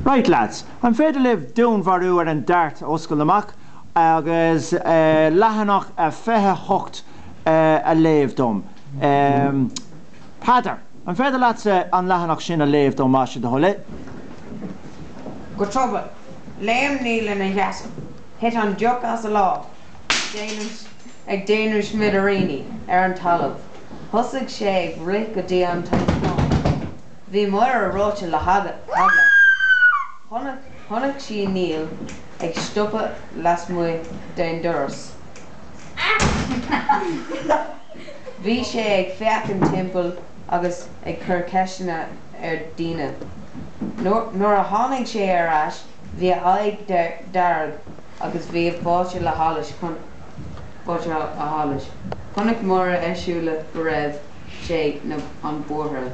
Right lads, an féidir libh dúnmharú ar an DART a oscailt amach agus leathanach 28 a léamh dom? Peadar, an féidir leatsa an leathanach sin a léamh dom más é do thoil é? Go tobann, léim Neil ina sheasamh. Thit an deoch as a lámh, ag déanamh smidiríní, ar an talamh. Thosaigh sé ag rith go dtí an taispeán. Bhí Máire reoite le heagla. Chonaic sí Neil ag stopadh lasmuigh den doras. Bhí sé ag féachaint timpeall agus ag cur ceisteanna ar dhaoine. Nuair a tháinig sé ar ais bhí a aghaidh dearg agus bhí báite le hallas. Chonaic Máire a shúile go raibh sé na an buartha.